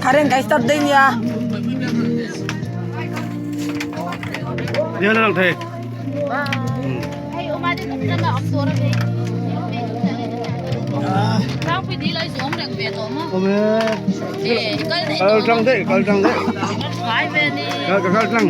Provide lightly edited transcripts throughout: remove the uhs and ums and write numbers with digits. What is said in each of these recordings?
Current ka start daih nia. Dia lang thei. Kal tlang deh, kal tlang deh. Kal kal tlang.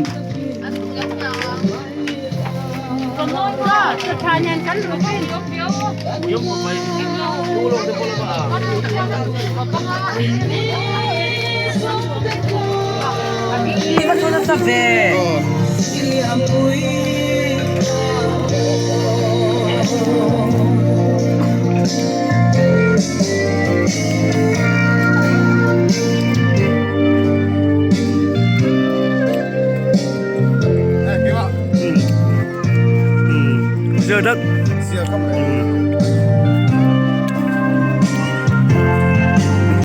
Giờ đất.